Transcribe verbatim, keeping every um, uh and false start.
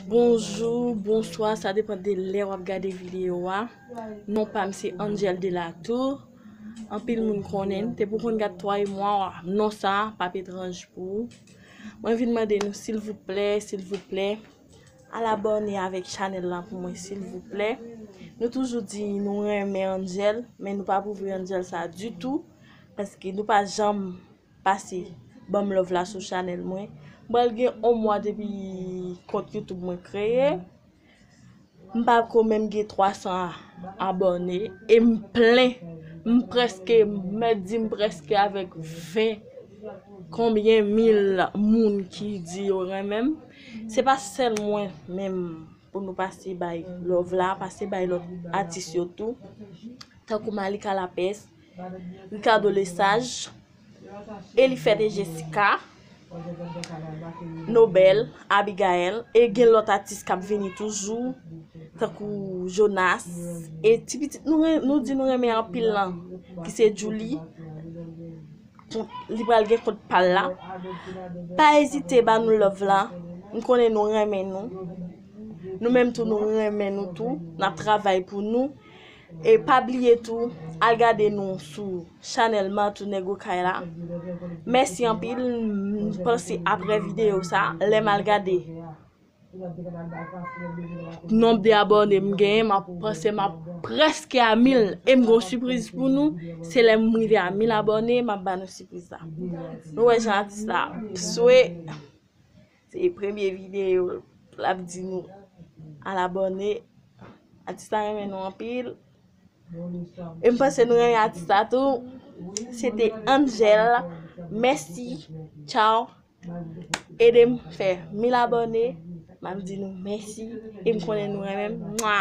Bonjou, bonswa, sa depann de lè w ap gade videyo a. Non pa m se Angel Delatour. Anpil moun konnen m. Depi w konn gad twa e mwa, non sa p ap etranj pou ou. Mwen vin mande nou silvouplè, silvouplè, al abòne avèk chanèl la pou mwen silvouplè. Nou toujou di nou renmen Angel, men nou pa pwouve Angel sa ditou, paske nou pa janm pase ban m love la sou chanèl mwen. M pral gen yon mwa depi kont YouTube mwen kreye. M pa ko menm gen twa san abòne e m plen. M prèske, m mèt di m prèske avèk ven konbyen mil moun ki di yo renmen m. Se pa sèl mwen menm pou nou pase bay love la, pase bay lòt atis yo tou. Tankou Malika Lapès, Ricardo Lesage, Elifèt e Jessica, Nobel, Abigaël, e gen lòt atis k ap vini toujou, tankou Jonas, e ti pitit nou, ren- nou di nou renmen anpil lan, ki se Julie. Li pral gen kont pa l la. Pa ezite ba nou love la. M konnen nou renmen nou. Nou menm tou nou renmen nou tou. N ap travay pou nou. E pa bliye tou, al gade nou sou chanèl Martou Nèg Okay la. Mèsi anpil. M panse apre videyo sa, lè m al gade nonb de abòne m genyen, m ap panse m ap prèske a mil. E m gon sipriz pou nou. Se lè m rive a mil abòne, m ap ba nou sipriz la. Nou wè jan atis la ap swe. Se premye videyo l ap di nou al abòne. Atis la renmen nou anpil. E m panse nou renmen atis la tou. Se te Angel. Mèsi. Tchaw. Ede m fè mil abòne. M ap di nou mèsi. E m konnen nou renmen m. Mwa!